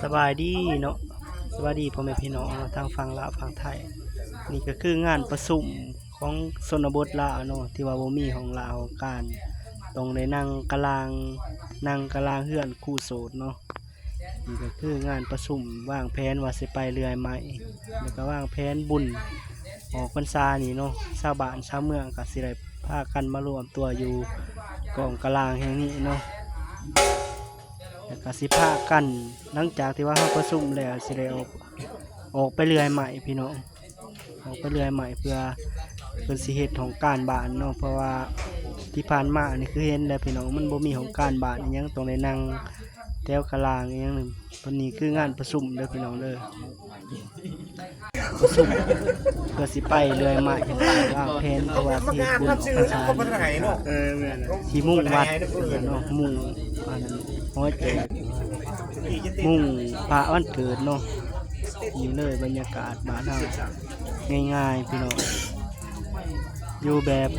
ສະບາຍດີເນາະ ສະບາຍດີພໍ່ແມ່ພີ່ນ້ອງເນາະ ທາງຝັ່ງລາວຝັ່ງໄທ. ນີ້ກໍຄືງານປະຊຸມຂອງຊົນນະບົດລາວເນາະ ທີ່ວ່າບໍ່ມີຫ້ອງລາຫ້ອງການ ຕ້ອງໄດ້ນັ່ງກະລາງ ນັ່ງກະລາງເຮືອນຄູໂສດເນາະ. ນີ້ກໍຄືງານປະຊຸມວາງແຜນວ່າຊິໄປເລື່ອຍໄມ້ ແລ້ວກໍວາງແຜນບຸນອອກພັນສານີ້ເນາະ. ຊາວບ້ານຊາວເມືອງກໍຊິໄດ້ພາກັນມາລວມຕົວຢູ່ກອງກະລາງແຫ່ງນີ້ເນາະ. ແລ້ວກໍຊິພາກັນ ຫຼັງຈາກທີ່ວ່າເຮົາປະຊຸມແລ້ວ ຊິໄດ້ອອກ ອອກໄປເລື່ອຍໄມ້ພີ່ນ້ອງ ອອກໄປເລື່ອຍໄມ້ ເພື່ອເພິ່ນຊິເຮັດຫ້ອງການບ້ານເນາະ. ເພາະວ່າທີ່ຜ່ານມານີ້ຄືເຫັນແລ້ວພີ່ນ້ອງ ມັນບໍ່ມີຫ້ອງການບ້ານອີ່ຫຍັງ ຕ້ອງໄດ້ນັ່ງແຖວກະລາງອີ່ຫຍັງ. ວັນນີ້ຄືງານປະຊຸມເດີພີ່ນ້ອງເດີ. ປະຊຸມເພື່ອຊິໄປເລື່ອຍໄມ້ ວາງແຜນ ເພາະວ່າຊິເຮັດບຸນອອກພັນສາ ເອີ ແມ່ນ ທີ່ມຸງວັດເນາະ ມຸງອັນນັ້ນ ຫໍແຈກ ມຸງພະວັນເກີດເນາະ. ນີ້ເລີຍບັນຍາກາດບ້ານເຮົາ ງ່າຍໆ ພີ່ນ້ອງ ຢູ່ແບບ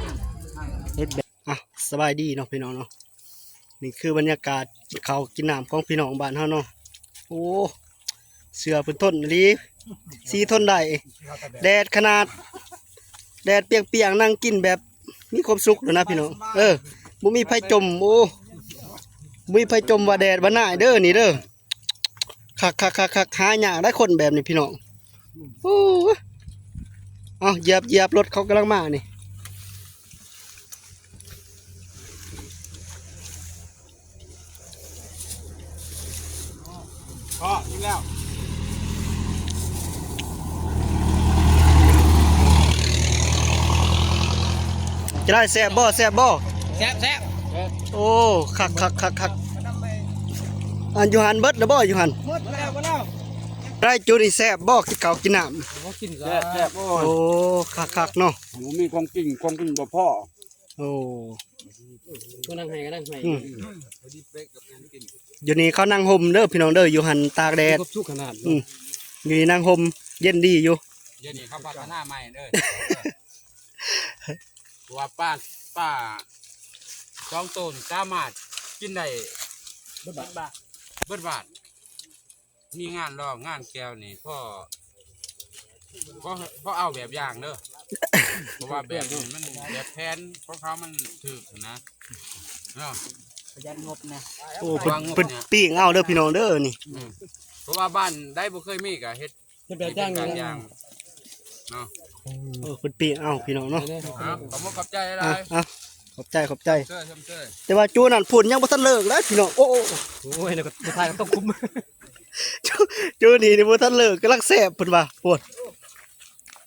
ເຮັດແບບ ອ່ະ ສະບາຍດີເນາະພີ່ນ້ອງເນາະ. ນີ້ຄືບັນຍາກາດກິນເຂົ້າກິນນ້ຳຂອງພີ່ນ້ອງບ້ານເຮົາເນາະ. ໂອ້ ເສື້ອເພິ່ນທົນອີ່ຫຼີ ສີທົນໄດ້ ແດດຂະໜາດ ແດດປຽກໆ ນັ່ງກິນແບບມີຄວາມສຸກເລີຍນະພີ່ນ້ອງ. ເອີ ບໍ່ມີໃຜຈົ່ມ ໂອ້ ບໍ່ມີໃຜຈົ່ມວ່າແດດວ່າໜາຍເດີ ນີ້ເດີ. ຄັກໆໆໆ ຫາຍາກໄດ໋ຄົນແບບນີ້ພີ່ນ້ອງ. ໂອ້ ເອົາ ຢຽບໆ ລົດເຂົາກຳລັງມານີ້. ພໍກິນແລ້ວ ຈະໄດ້ແຊບບໍ່ ແຊບບໍ່? ແຊບໆ ໂອ້ ຄັກໆໆໆ. ອັນຢູ່ຫັ້ນເບິດແລ້ວບໍ່ ຢູ່ຫັ້ນ? ເບິດແລ້ວ ເບິດແລ້ວ. ໄດ້ຈຸນີ້ແຊບບໍ່ ກິນເຂົ້າກິນນ້ຳ? ໂອ້ ກິນແຊບ ແຊບ ໂອ້ຍ ໂອ້ ຄັກໆເນາະ. ບໍ່ມີຂອງກິນ ຂອງກິນບໍ່ພໍ. ໂອ້ ຜູ້ນັ່ງໃຫ້ກໍນັ່ງໃຫ້ ອືມ ຢູ່ນີ້ເຂົານັ່ງຮົ່ມເດີພີ່ນ້ອງເດີ ຢູ່ຫັ້ນຕາກແດດ ຄວາມສຸກຂະໜາດ ອືມ ຢູ່ນີ້ນັ່ງຮົ່ມເຢັນດີຢູ່. ດຽວນີ້ເຂົາພັດທະນາໃໝ່ເດີ ເພາະວ່າປາ ປາສອງໂຕນີ້ສາມາດກິນໄດ້ເບິດບາດ ເບິດບາດ. ມີງານຮ້ອງງານແກ່ວນີ້ ພໍ ພໍ ພໍເອົາແບບຢ່າງເດີ ເພາະວ່າແບບນີ້ມັນ ແບບແຜນຂອງເຂົາມັນຖືກນະເນາະ ປະຢັດງົບນະ. ໂອ້ ເພິ່ນ ເພິ່ນປີ້ງເອົາເດີພີ່ນ້ອງເດີນີ້ ອືມ ເພາະວ່າບ້ານໃດບໍ່ເຄີຍມີກໍເຮັດ ເຮັດແບບຢ່າງເນາະ. ເອີ ເພິ່ນປີ້ງເອົາພີ່ນ້ອງເນາະ. ເອົາ ຂອບໃຈຫຼາຍ ອ່ະ ຂອບໃຈ ຂອບໃຈ ແຕ່ວ່າຈຸນັ້ນພຸ້ນຍັງບໍ່ທັນເລີກເດ້ພີ່ນ້ອງ. ໂອ້ ໂອ້ ໂອ້ຍ ແລ້ວກໍສຸດທ້າຍກໍຕ້ອງຄຸມ ຈຸນີ້ນີ້ບໍ່ທັນເລີກ ກຳລັງແຊບເພິ່ນວ່າ ໂອ້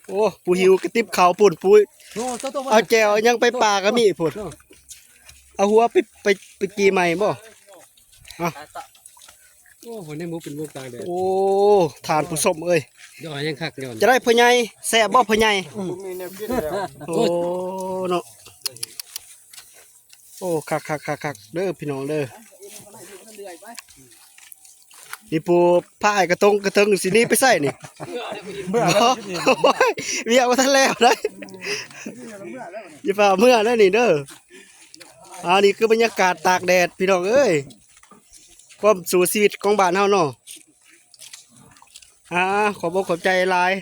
ໂອ້ ຜູ້ຫິວກະຕິບເຂົ້າພຸ້ນ ປຸ້ຍ ເອົາແຈ່ວຫຍັງໄປປາກໍມີພຸ້ນ ເອົາຫົວໄປ ໄປ ໄປຈີ່ໃໝ່ບໍ່? ໂອ້ ເພິ່ນໄດ້ໝູກເປັນໝູກຕາກແດດ. ໂອ້ ທ່ານຜູ້ຊົມເອີຍ ດອກຫຍັງຄັກ ຈະໄດ້ພໍ່ໃຫຍ່ ແຊບບໍ່ພໍ່ໃຫຍ່? ໂອ້ ເນາະ. ໂອ້ ຄັກໆໆໆ ເດີພີ່ນ້ອງເດີ. ນີ້ຜູ້ພາຍກະຕົງກະເທິງຊິໜີໄປໃສນີ້? ເມືອແລ້ວ ວຽກບໍ່ທັນແລ້ວໄດ໋ ຢ່າຟ້າວເມືອໄດ໋ນີ້ເດີ. ອ່າ ນີ້ຄືບັນຍາກາດຕາກແດດພີ່ນ້ອງເອີຍ ຄວາມສູ້ຊີວິດຂອງບ້ານເຮົາເນາະ. ອ່າ ຂອບອົກຂອບໃຈຫຼາຍ